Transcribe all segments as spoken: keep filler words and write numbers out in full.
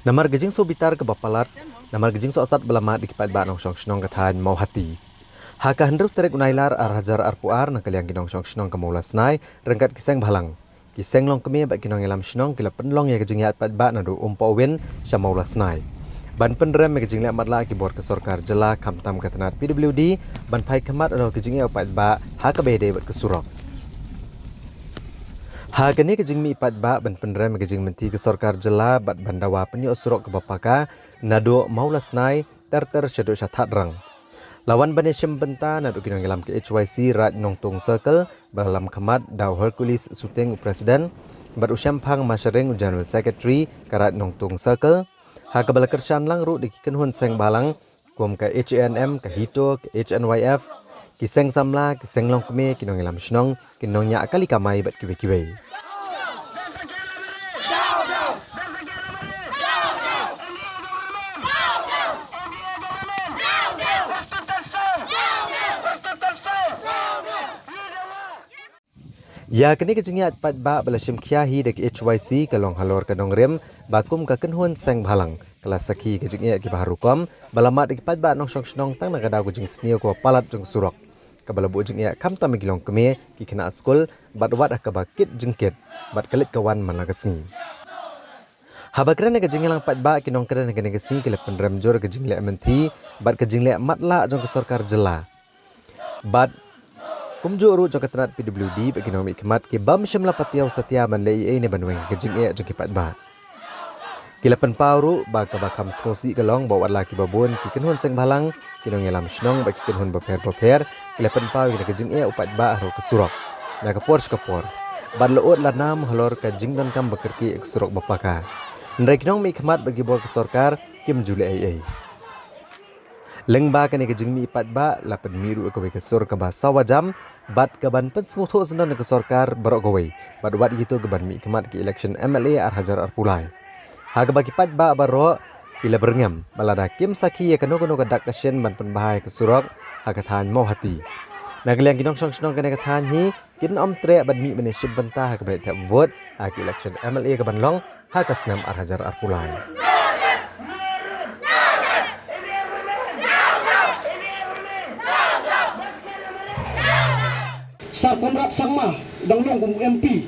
Namar ka jingsngewbitar kaba palat, namar ka jingsohsat ba la mad da ki paidbah nongshong shnong ka thaiñ Mawhati. Ha ka hynriew tarik u Nailar ar hajar arphew ar, na ka liang ki nongshong shnong ka Mawlasnai ryngkat ki seng bhalang, ki seng longkmie bad ki nongïalam shnong ki la pynlong ïa ka jingïaid paidbah naduh Umpohwin sha Mawlasnai, ban pynrem ïa ka jingleh matlah ki bor ka sorkar jylla khamtam ka tnat P W D ban phai khmat ïa ka jingeh u paidbah ha kaba ïadei bad ka surok. Ha kane ka jingmih paidbah ban pynrem ïa ka jingmynti ka sorkar jylla bad ban dawa pynïoh surok kaba paka naduh Mawlasnai ter ter shaduh sha Thadrang, la wan ban ïashim bynta naduh ki nongïalam ka H Y C Raid Nongtung Circle ba la lam khmat da u Hercules Suting u President bad u Shemphang Masharing u General Secretary ka Raid Nongtung Circle, ha kaba la kyrshan lang ruh da ki kynhun seng bhalang kum ka H A N M, ka HITO, ka H N Y F, ki seng samla, ki seng longkmie, ki nongïalam shnong, ki nongñiah kali kamai bad kiwei kiwei. Ïa kane ka jingïaid paidbah ba la shim khia hi da ka H Y C ka long halor ka nongrim ba kum ka kynhun seng bhalang ka la sakhi ka jingeh kiba har rukom ba la mad da ki paidbah nongshong shnong tang na ka daw ka jingsniew kaba palat jong ka surok, kaba la buh jingeh khamtam ïa ki longkmie, ki khynnah skul bad wat ha kaba kit jingkit bad ka leit ka wan man la ka sngi. Haba kren ïa ka jingïalang paidbah, ki nongkren ha kane ka sngi ki la pynrem jur ka jingleh mynthi bad ka jingleh matlah jong ka sorkar jylla bad kumjuh ruh jong ka tnat P W D bad ki nongmihkhmat ki bym shym la patiaw satia ban leh ei ei ne ban weng ka jingeh jong ki paidbah. Ki la pynpaw ruh ba kaba kham sngewsih ka long ba wat la kiba bun ki kynhun seng bhalang, ki nongïalam shnong bad ki kynhun bapher bapher ki la pynpaw ïa ka jingeh u paidbah halor ka surok na ka por sha ka por bad la ud la nam halor ka jingdonkam ba kyrkieh ka surok ba paka. Hynrei ki nongmihkhmat bad ki bor ka sorkar kim ju leh ei ei. Lyngba kane ka jingmih paidbah la pynmih ruh ïa kawei ka sur kaba sawa jam bad kaban pynsngewthuh syndon ïa ka sorkar baroh kawei bad wat ïa kito kiban mihkhmat ki election M L A ar hajar arphew lai, ha kaba ki paidbah baroh ki la byrngem ba lada kim sakhi ïa kano kano ka dak ka shin ban pynbha ïa ka surok ha ka thaiñ Mawhati. Na ka liang ki nongshong shnong kane ka thaiñ hi kin ym treh ban mih ban ïashim bynta ha kaba leit thep vote ha ka election M L A kaban long ha ka snem ar hajar arphew lai. Sir Conrad Sangma dang long kum M P.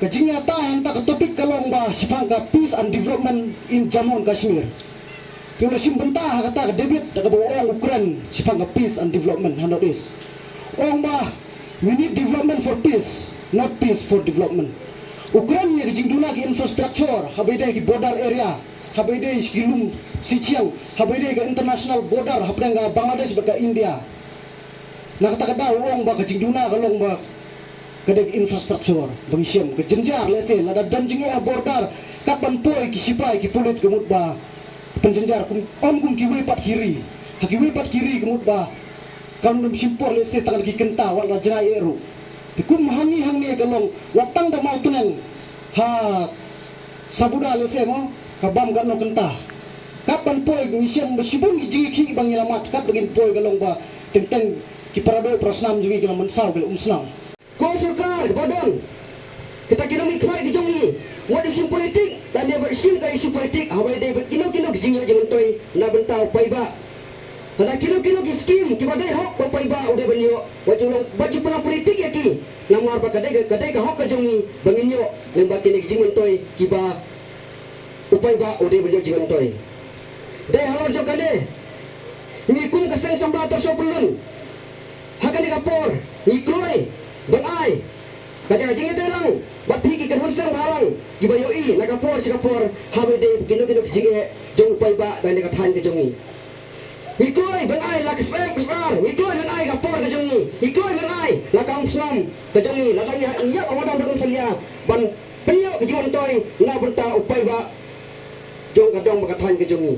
Ka jingïatai hangta ka topic ka long ba shaphang ka peace and development in Jammu and Kashmir. Ki la shim bynta ha kata ka debate da kaba ong u kren shaphang ka peace and development ha North East. Ong ba we need development for peace, not peace for development. U kren ïa ka jingduna ki infrastructure haba ïadei ki border area, haba ïadei ki lum Sichiang, haba ïadei ka international border hapdeng ka Bangladesh bad ka India. Na kata ka daw u ong ba ka jingduna ka long ba ka dei ka infrastructure ba ngi shem, ka jynjar lehse lada don jingeh ha border, kat ban poi ki sipai ki pulit ka mut ba ka pynjynjar kum, ym kum kiwei pat ki ri. Ha kiwei pat ki ri ka mut ba kam don shim por lehse tang ki kynta wat la jngai eh ruh. Te kum hangne hangne ka long wat tang da Mawtneng ha Sabuda lehse mo ka bam katno kynta. Kat ban poi ngi shem ba shibun ki jingïakhih ba ngi la mad kat ba ngin poi ka long ba teng teng ki para doh para snam jong ngi ki la mynsaw ki la um snam. Ko sorkar kaba don, kita ki nongmihkhmat ki jong ngi, wat ïa shim politik, lane wat shim ka issue politik haba ïadei bad kino kino ki jingïoh jingmyntoi na bynta u paidbah. Lada kino kino ki skim kiba dei hok ba u paidbah u dei ban ïoh, wat ju long, wat ju pynlong politik ïa ki. Namar ba ka dei ka, ka dei ka hok ka jong ngi ba ngin ïoh lyngba kine ki jingmyntoi kiba u paidbah u dei ban ïoh jingmyntoi. Dei halor jong kane, ngi kum ka seng samla Tyrso Pyllun, ha kane ka por ngi kloi ban ai ka jaka jingïadei lang bad phi ki kynhun seng bhalang kiba ïohi na ka por sha ka por haba ïadei kino kino ki jingeh jong u paidbah da kane ka thaiñ ka jong ngi. Ngi kloi ban ai la ka snem ka sar, ngi kloi ban ai ka por ka jong ngi, ngi kloi ban ai la ka umsnam ka jong ngi, lada ngi ïap ha madan ruh ngim salia ban pynïoh ka jingmyntoi na bynta u paidbah jong ka dong bad ka thaiñ ka jong ngi.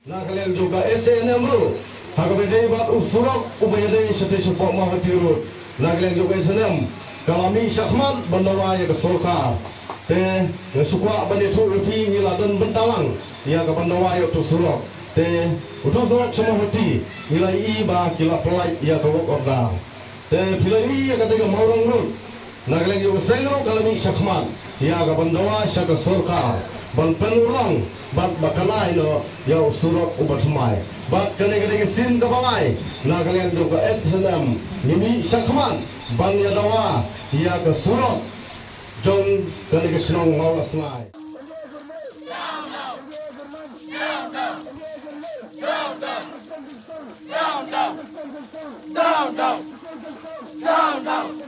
Na ka liang jong ka S A N M ruh, ha kaba ïadei bad u surok uba ïadei shatei shapoh Mawhati Road, na ka liang jong ka S A N M ka la mih shakhmat ban dawa ïa ka sorkar. Te nga shu kwah ban ïathuh ïa phi, ngi la don bynta lang ïa ka ban dawa ïa uto u surok. Te uto u surok sha Mawhati ngi la ïohi ba ki la pynlait ïa ka work order. Te phi la ïohi ïa kata ka Mawrong Road, na ka liang jong ka seng ruh ka la mih shakhmat ïa ka ban dawa sha ka sorkar ban pynurlong bad ba kane ïa u surok uba thymmai. Bad kane ka dei ka sien kaba ngai na ka liang jong ka H A N D M. Ngi mih shakhmat ban ïa dawa ïa ka surok jong kane ka shnong Mawlasngai. Down, down.